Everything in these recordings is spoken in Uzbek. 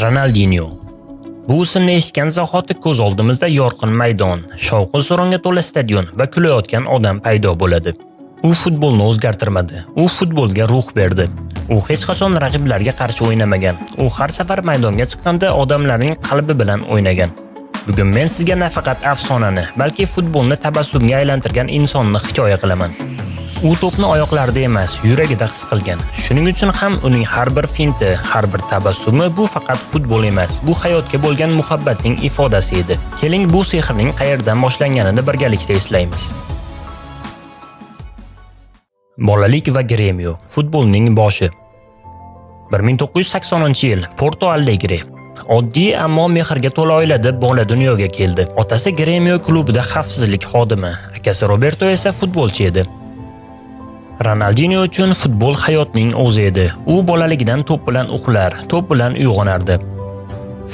Ronaldinho. Bu ismni eshitgan zahoti ko'z oldimizda yorqin maydon, shovqin-suronga to'la stadion va kulayotgan odam paydo bo'ladi. U futbolni o'zgartirmadi, u futbolga ruh berdi. U hech qachon raqiblarga qarshi o'ynamagan. U har safar maydonga chiqqanda odamlarning qalbi bilan o'ynagan. Bugun men sizga nafaqat afsonani, balki futbolni tabassumga aylantirgan insonni hikoya qilaman. U to'pni oyoqlarida emas, yuragida his qilgan. Shuning uchun ham uning har bir finti, har bir tabassumi bu faqat futbol emas, bu hayotga bo'lgan muhabbatning ifodasi edi. Keling, bu sehrning qayerdan boshlanganini birgalikda eslaymiz. Bolalik va Gremio, futbolning boshi. 1980-yil, Porto Alegre. Oddiy, ammo mehrga to'la oilada bola dunyoga keldi. Otasi Gremio klubida xavfsizlik xodimi, akasi Roberto esa futbolchi edi. Ronaldinho uchun futbol hayotning o'zi edi. U bolaligidan to'p bilan uxlar, to'p bilan uyg'onardi.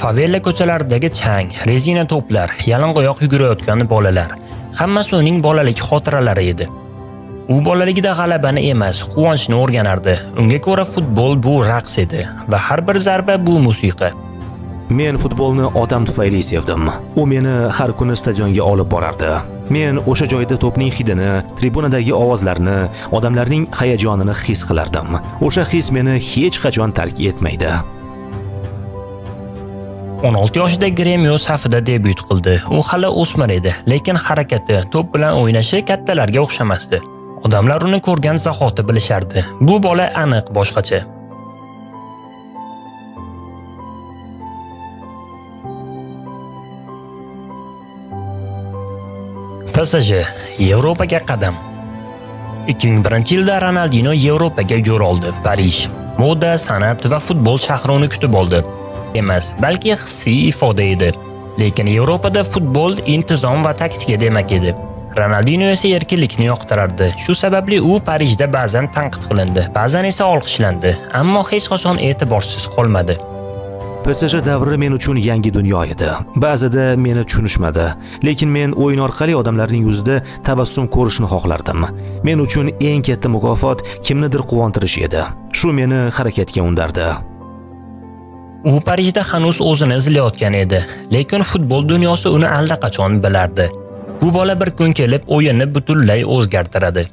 Favela ko'chalaridagi chang, rezina to'plar, yalangoyoq yugurayotgan bolalar, hammasi uning bolalik xotiralari edi. U bolaligida g'alabani emas, quvonchni o'rganardi. Unga ko'ra futbol bu raqs edi va har bir zarba bu musiqa. Men futbolni otam tufayli sevdim. U meni har kuni stadionga olib borardi. Men o'sha joyda to'pning hidini, tribunadagi ovozlarni, odamlarning hayajonini his qilardim. O'sha his meni hech qachon tark etmaydi. 16 yoshida Gremio safida debyut qildi. U hali o'smir edi, lekin harakati, to'p bilan o'ynashi kattalarga o'xshamasdi. Odamlar uni ko'rgan zahoti bilishardi. Bu bola aniq boshqacha. PSG Yevropaga qadam. 2001-yilda Ronaldinho Yevropaga yo'l oldi. Parij, moda, san'at va futbol shahri uni kutib oldi. Emas, balki hissiy ifoda edi. Lekin Yevropada futbol intizom va taktika demak edi. Ronaldinho esa erkinlikni yoqtirardi. Shu sababli u Parijda ba'zan tanqid qilindi, ba'zan esa olqishlandi, ammo hech qachon e'tiborsiz qolmadi. PSG davri men uchun yangi dunyo edi. Ba'zida meni tushunishmadi, lekin men o'yin orqali odamlarning yuzida tabassum ko'rishni xohlardim. Men uchun eng katta mukofot kimnidir quvontirish edi. Shu meni harakatga undardi. U Parijda hanuz o'zini izlayotgan edi, lekin futbol dunyosi uni allaqachon bilardi. Bu bola bir kun kelib o'yinni butunlay o'zgartiradi.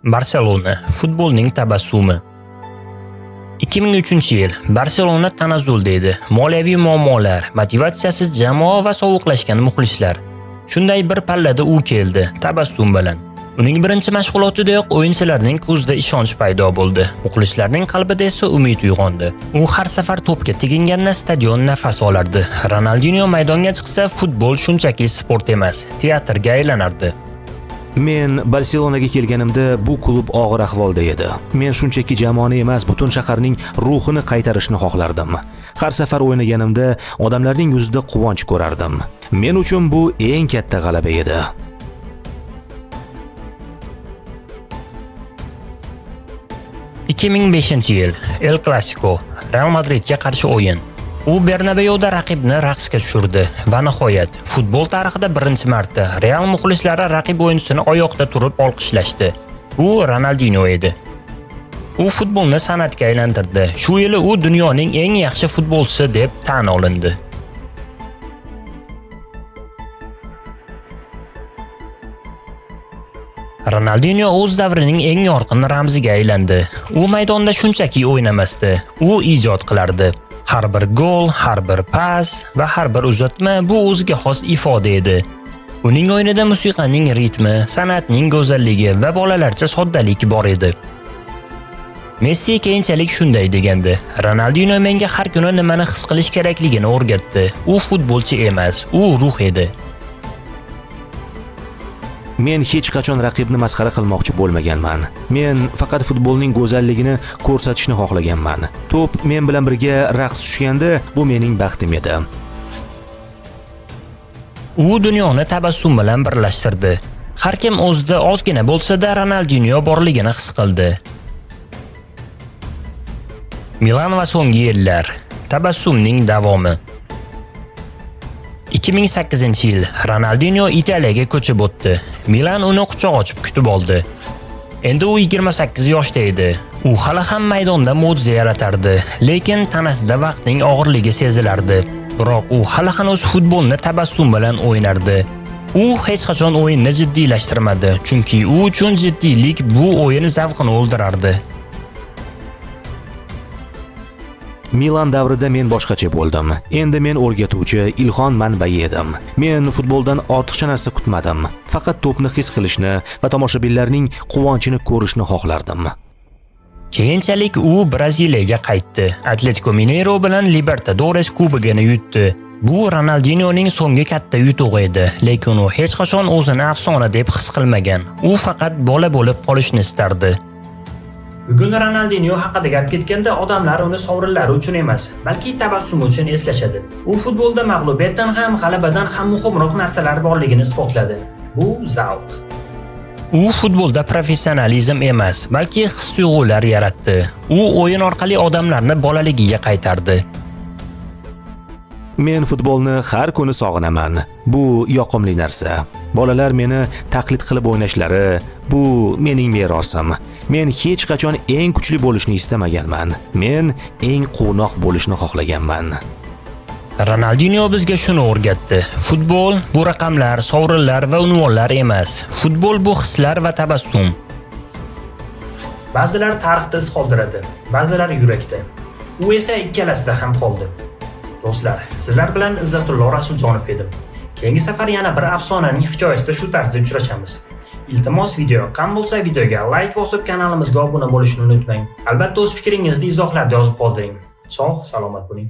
Barselona, futbolning tabassumi. 2003-yil Barselona tanazzulda edi. Moliyaviy muammolar, motivatsiyasiz jamoa va sovuqlashgan muxlislar. Shunday bir pallada u keldi, tabassum bilan. Uning birinchi mashg'ulotidayoq o'yinchilarning ko'zida ishonch paydo bo'ldi. Muxlislarning qalbida esa umid uyg'ondi. U har safar to'pga teginganda stadion nafas olardi. Ronaldinho maydonga chiqsa, futbol shunchaki sport emas, teatrga aylanardi. Men Barselonaga kelganimda bu klub og'ir ahvolda edi. Men shunchaki jamoani emas, butun shaharning ruhini qaytarishni xohlardim. Har safar o'ynaganimda odamlarning yuzida quvonch ko'rardim. Men uchun bu eng katta g'alaba edi. 2005-yil El Clasico, Real Madridga qarshi o'yin. U Bernabeuda raqibni raqsga tushirdi va nihoyat futbol tarixida birinchi marta Real muxlislari raqib o'yinchisini oyoqda turib olqishlashdi. Bu Ronaldinho edi. U futbolni san'atga aylantirdi. Shu yili u dunyoning eng yaxshi futbolchisi deb tan olindi. Ronaldinho o'z davrining eng yorqin ramziga aylandi. U maydonda shunchaki o'ynamasdi, u ijod qilardi. Har bir gol, har bir pas va har bir uzatma bu o'ziga xos ifoda edi. Uning o'yinida musiqaning ritmi, san'atning go'zalligi va bolalarcha soddalik bor edi. Messi keyinchalik shunday degandi: Ronaldinho menga har kuni nimani his qilish kerakligini o'rgatdi. U futbolchi emas, u ruh edi. Men hech qachon raqibni masxara qilmoqchi bo'lmaganman. Men faqat futbolning go'zalligini ko'rsatishni xohlaganman. To'p men bilan birga raqs tushganda bu mening baxtim edi. U dunyoni tabassum bilan birlashtirdi. Har kim o'zida ozgina bo'lsa-da Ronaldinho borligini his qildi. Milan va so'nggi yillar. Tabassumning davomi. 2008-yil Ronaldinho Italiyaga ko'chib o'tdi. Milan uni quchoq ochib kutib oldi. Endi u 28 yoshda edi. U hali ham maydonda mo'jiza yaratardi, lekin tanasida vaqtning og'irligi sezilardi. Biroq u hali hanuz futbolni tabassum bilan o'ynardi. U hech qachon o'yinni jiddiylashtirmadi, chunki u uchun jiddiylik bu o'yin zavqini o'ldirardi. Milan davrida men boshqacha bo'ldim. Endi men o'rgatuvchi, ilhom manbai edim. Men futboldan ortiqcha narsa kutmadim. Faqat to'pni his qilishni va tomoshabinlarning quvonchini ko'rishni xohlardim. Keyinchalik u Braziliyaga qaytdi. Atletico Mineiro bilan Libertadores kubogini yutdi. Bu Ronaldinhoning so'nggi katta yutug'i edi, lekin u hech qachon o'zini afsona deb his qilmagan. U faqat bola bo'lib qolishni istardi. Bugun Ronaldinho haqida gap ketganda odamlar uni sovrinlari uchun emas, balki tabassumi uchun eslashadi. U futbolda mag'lubiyatdan ham, g'alabadan ham muhimroq narsalar borligini isbotladi. Bu zavq. U futbolda professionalizm emas, balki his-tuyg'ular yaratdi. U o'yin orqali odamlarni bolaligiga qaytardi. Men futbolni har kuni sog'inaman. Bu yoqimli narsa. Bolalar meni taqlid qilib o'ynashlari, bu mening merosim. Men hech qachon eng kuchli bo'lishni istamaganman. Men eng quvnoq bo'lishni xohlaganman. Ronaldinho bizga shuni o'rgatdi. Futbol bu raqamlar, sovrinlar va unvonlar emas. Futbol bu hislar va tabassum. Ba'zilar tarixda iz qoldiradi, ba'zilar yurakda. U esa ikkalasida ham qoldi. Do'stlar, sizlar bilan Izzatullo Rasuljonov edim. Keyingi safar yana bir afsonaning hikoyasida shu tarzda uchrashamiz. Iltimos, video yoqqan bo'lsa videoga like bosib kanalimizga obuna bo'lishni unutmang. Albatta o'z fikringizni izohlarda yozib qoldiring. Sog', salomat bo'ling.